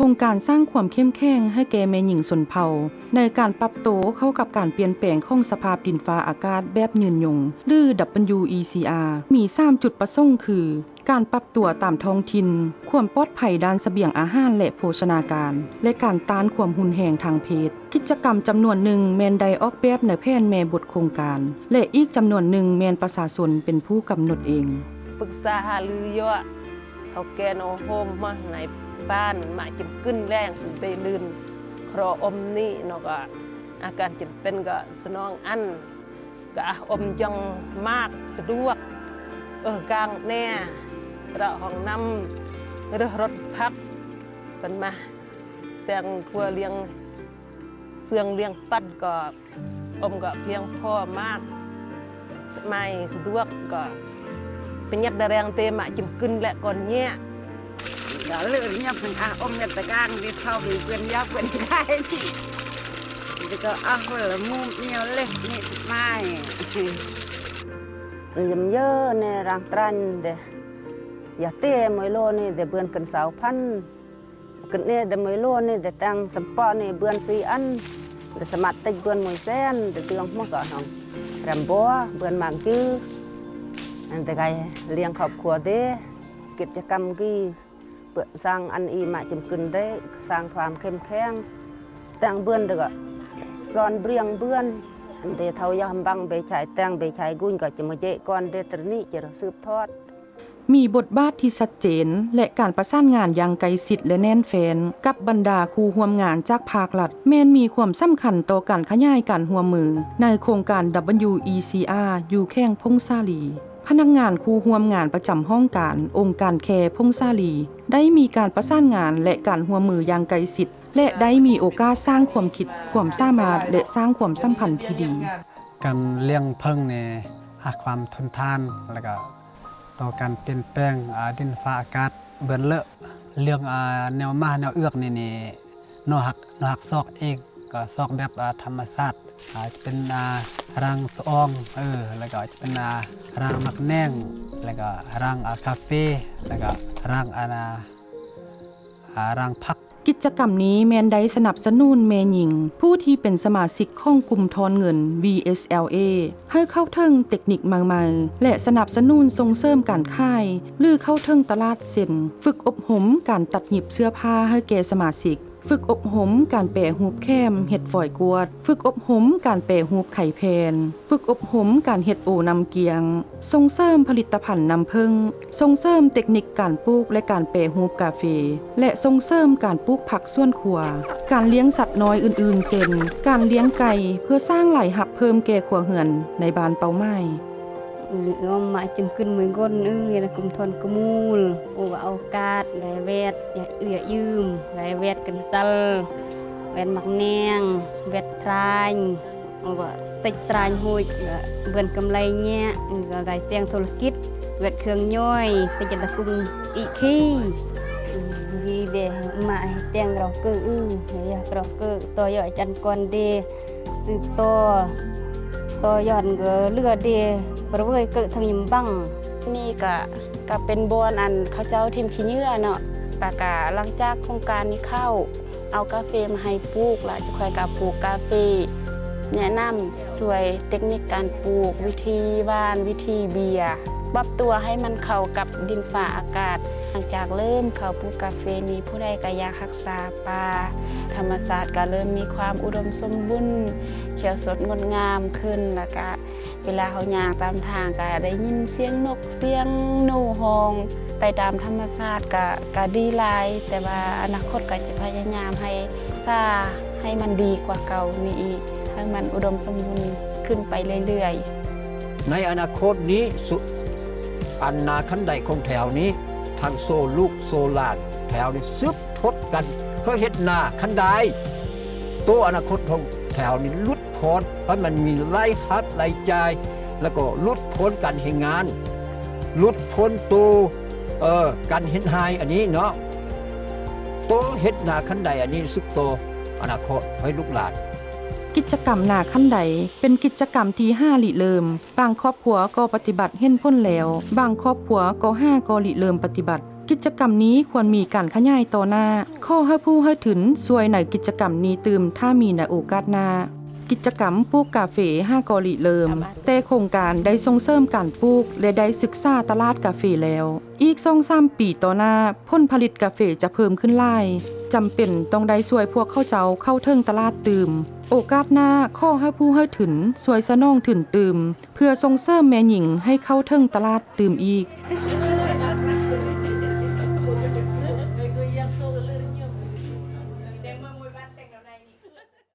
ໂຄງການສ້າງຄວາມເຂັ້ມແຂງໃຫ້ແກ່ແມ່ຍິງຊົນເຜົ່າ ໃນການປັບໂຕເຂົ້າກັບການປ່ຽນແປງຂອງສະພາບດິນຟ້າອາກາດແບບຍືນຍົງ ຫຼື WECR ມີສາມຈຸດປະສົງຄື ການປັບຕົວຕາມທ້ອງຖິ່ນ, ຄວາມປອດໄພດ້ານສະບຽງອາຫານ ແລະ ໂພຊະນາການ ແລະ ການຕ້ານຄວາມຮຸນແຮງທາງເພດ. ກິດຈະກຳຈຳນວນໜຶ່ງແມ່ນໄດ້ອອກແບບໃນແຜນແມ່ບົດໂຄງການ ແລະ ອີກຈຳນວນໜຶ່ງແມ່ນປະຊາຊົນເປັນຜູ້ກຳນົດເອງ. ປຶກສາຫາລືເຍາະ ເຖົ້າແກ່ເນາະ ໂຮມມາໃນບ້ານມາຈຳກຶນແລງໄດ້ລື່ນ ເພາະອົມນີ້ເນາະ ກໍອາການຈຳເປັນກໍສະໜອງອັນ ກະອາ ອົມຈັ່ງໝາກສະດວກ ເອີ ກາງແນ່ ເລາະຫ້ອງນ້ຳ ເລືອກລົດພັກ ເພິ່ນມາແຕ່ງຄົວລ້ຽງ ເຊື່ອງລ້ຽງປັດ ກໍອົມກໍພຽງພໍໝາກ ສະໄໝສະດວກ ກໍປະຢັດໄດ້ແຮງເຕ ມາຈຳກຶນແລະກ່ອນແຍະ. ດາເລີຍຍັບເພິ່ນອາອົມເຮັດຕະກາງດີເທົ່າດີເພິ່ນຍາເພິ່ນໄດ້ ແລ້ວກໍອາເພິ່ນລະມູບນຽວເລັກນິດໝາຍ ລຽມເຢີແນ່ຣາງຕຣານເດ ຢາເຕມວຍໂລນີ້ເດເບືອນຂຶ້ນຊາວພັນ ຂຶ້ນນີ້ເດມວຍໂລນີ້ເດແຕ່ງສຳເປາະນີ້ເບືອນສີ່ອັນ ເດສະໝັດຕິກເບືອນມວຍແສນ ເດເຕືອງໝົດກໍນ້ອງແຣມບົວເບືອນມາງຈື່ ອັນເດໄກລ້ຽງຄອບຄົວເດ ກິດຈະກຳກີ ເພື່ອສ້າງອັນອີມາຈຳກຶນໄດ້ ສ້າງຄວາມເຂັ້ມແຂງ ແຕ່ງເບືອນເດີ ສອນເບຣຽງເບືອນ ເດເທົ່າຍາມບັງເບຊາຍແຕ່ງເບຊາຍກຸນກໍຈະມາເຈະກ່ອນເດຕຣະນີຈະສືບທອດ. ມີບົດບາດທີ່ຊັດເຈນ ແລະ ການປະສານງານຢ່າງໃກ້ຊິດ ແລະ ແໜ້ນແຟ້ນ ກັບບັນດາຄູ່ຮ່ວມງານຈາກພາກລັດ ແມ່ນມີຄວາມສຳຄັນຕໍ່ການຂະຫຍາຍການຮ່ວມມືໃນໂຄງການ WECR ຢູ່ແຂວງຜົ້ງສາລີ. ພະນັກງານຄູ່ຮ່ວມງານປະຈຳຫ້ອງການອົງການແຄຜົ້ງສາລີ ໄດ້ມີການປະສານງານ ແລະ ການຮ່ວມມືຢ່າງໃກ້ຊິດ ແລະ ໄດ້ມີໂອກາດສ້າງຄວາມຄິດ, ຄວາມສາມາດ ແລະ ສ້າງຄວາມສຳພັນທີ່ດີ. ການລ້ຽງເຜິ້ງນີ້ ອາ ຄວາມທົນທານ ແລ້ວກໍຕໍ່ການປ່ຽນແປງ ອາ ດິນຟ້າອາກາດ ເບືອນເລາະ ເລື່ອງ ອາ ແນວໝາແນວເອືອກນີ້ນີ້ ເນາະ ຮັກ ເນາະ ຮັກຊອກເອງ ກໍຊອກແບບ ອາ ທຳມະຊາດ ອາ ຈະເປັນ ອາ ຣາງສະອອງ ເອີ ແລ້ວກໍຈະເປັນ ອາ ຣາງໝາກແໜງ ແລ້ວກໍຣາງ ອາ ກາເຟ ແລ້ວກໍຣາງ ອາ ອາ ຣາງຜັກ. ກິດຈະກຳນີ້ແມ່ນໄດ້ສະໜັບສະໜູນແມ່ຍິງ ຜູ້ທີ່ເປັນສະມາຊິກຂອງກຸ່ມທອນເງິນ VSLA ໃຫ້ເຂົ້າເຖິງເຕັກນິກໃໝ່ໆ ແລະ ສະໜັບສະໜູນສົ່ງເສີມການຂາຍ ຫຼື ເຂົ້າເຖິງຕະຫຼາດ ເຊັ່ນ ຝຶກອົບຮົມການຕັດຫຍິບເສື້ອຜ້າໃຫ້ແກ່ສະມາຊິກ, ຝຶກອົບຮົມການແປຮູບແຂມເຮັດຟອຍກວດ, ຝຶກອົບຮົມການແປຮູບໄຂ່ແຜ່ນ, ຝຶກອົບຮົມການເຮັດໂອນ້ຳກຽງ, ສົ່ງເສີມຜະລິດຕະພັນນ້ຳເຜິ້ງ, ສົ່ງເສີມເຕັກນິກການປູກ ແລະ ການແປຮູບກາເຟ ແລະ ສົ່ງເສີມການປູກຜັກສວນຄົວ, ການລ້ຽງສັດນ້ອຍອື່ນໆ ເຊັ່ນ ການລ້ຽງໄກ່ ເພື່ອສ້າງລາຍຮັບເພີ່ມແກ່ຄົວເຮືອນໃນບ້ານເປົ້າໝາຍ. ອືມ ມາຈຳກຶນມື້ກົນ ອືມ ລະກຸມທອນກະມູລ ໂອ ເອົາກາດ ໄລແວດ ຢາອື ຢາຢືມ ໄລແວດກັນສັນ ແວດໝາກແໜງ ແວດທາຍ ໂອ ກະຕິດຕາຍໂຫຍ ກະເບືອນກຳໄລແຍະ ກະໄດ້ແຕ່ງທຸລະກິດ ແວດເຄື່ອງຍ່ອຍ ຕິດຈະຕະກຸງອີກຄີ ດີເດ ມາໃຫ້ແຕ່ງເຮົາເກີ ອື ຢາກເຮົາເກີ ຕໍ່ຢອດຈັນກ່ອນເດ ສືບຕໍ່ ຕໍ່ຍ້ອນເຫຼືອເດ ປະເວີຍເກີດທາງຍຳບັງ. ນີ້ກະ ກະເປັນບ່ອນອັນເຂົາເຈົ້າຖິ້ມຂີ້ເຫຍື້ອເນາະ ລະກະຫຼັງຈາກໂຄງການນີ້ເຂົ້າ ເອົາກາເຟມາໃຫ້ປູກ ລະຈຸຂ້ອຍກະປູກກາເຟ ແນະນຳຊ່ວຍເຕັກນິກການປູກ ວິທີຫວ່ານ ວິທີເບຍ ປັບຕົວໃຫ້ມັນເຂົ້າກັບດິນຟ້າອາກາດ. ຫຼັງຈາກເລີ່ມເຂົ້າປູກກາເຟນີ້ ຜູ້ໃດກະຢາກຮັກ ສາປ່າ ທຳມະຊາດກະເລີ່ມມີຄວາມອຸດົມສົມບູນ ຂຽວສົດງົດງາມຂຶ້ນ ລະກະເວລາເຮົາຍ່າງຕາມທາງກະໄດ້ຍິນສຽງນົກ ສຽງໜູຮ້ອງໄປຕາມທຳມະຊາດກະ ກະດີຫຼາຍ ແຕ່ວ່າອະນາຄົດກະຈະພະຍາຍາມໃຫ້ສາໃຫ້ມັນດີກວ່າເກົ່ານີ້ອີກ ໃຫ້ມັນອຸດົມສົມບູນຂຶ້ນໄປເລື້ອຍໆ. ໃນອະນາຄົດນີ້ ສຸ ອັນນາຄັນໄດຂອງແຖວນີ້ ທັງໂຊລູກໂຊຫຼານແຖວນີ້ສືບທົດກັນເພື່ອເຮັດນາຄັນໄດ ໂຕອະນາຄົດຂອງແຖວນີ້ຫຼຸດຜ່ອນ ໃຫ້ມັນມີລາຍຮັບລາຍຈ່າຍ ແລ້ວກໍຫຼຸດຜ່ອນການແຮງງານ ຫຼຸດຜ່ອນໂຕ ເອີ ການເຮັດໄຮ່ອັນນີ້ເນາະ ໂຕເຮັດນາຄັນໄດອັນນີ້ສືບຕໍ່ອະນາຄົດໃຫ້ລູກຫຼານ. ກິດຈະກຳນາຄັນໄດເປັນກິດຈະກຳທີ່ຫາລິເລີ່ມ ບາງຄອບຄົວກໍປະຕິບັດເຫັນຜົນແລ້ວ, ບາງຄອບຄົວກໍຫາກໍລິເລີ່ມປະຕິບັດ. ກິດຈະກຳນີ້ຄວນມີການຂະຫຍາຍຕໍ່ໜ້າ. ຂໍໃຫ້ຜູ້ໃຫ້ທຶນຊ່ວຍໃນກິດຈະກຳນີ້ຕື່ມ ຖ້າມີໃນໂອກາດໜ້າ. ກິດຈະກຳປູກກາເຟຫາກໍລິເລີ່ມ, ແຕ່ໂຄງການໄດ້ສົ່ງເສີມການປູກ ແລະ ໄດ້ສຶກສາຕະຫຼາດກາເຟແລ້ວ. ອີກສອງສາມປີຕໍ່ໜ້າ, ຜົນຜະລິດກາເຟຈະເພີ່ມຂຶ້ນຫຼາຍ, ຈຳເປັນຕ້ອງໄດ້ຊ່ວຍພວກເຂົາເຈົ້າເຂົ້າເຖິງຕະຫຼາດຕື່ມ. ໂອກາດໜ້າ, ຂໍໃຫ້ຜູ້ໃຫ້ທຶນຊ່ວຍສະໜອງທຶນຕື່ມ ເພື່ອສົ່ງເສີມແມ່ຍິງໃຫ້ເຂົ້າເຖິງຕະຫຼາດຕື່ມອີກ.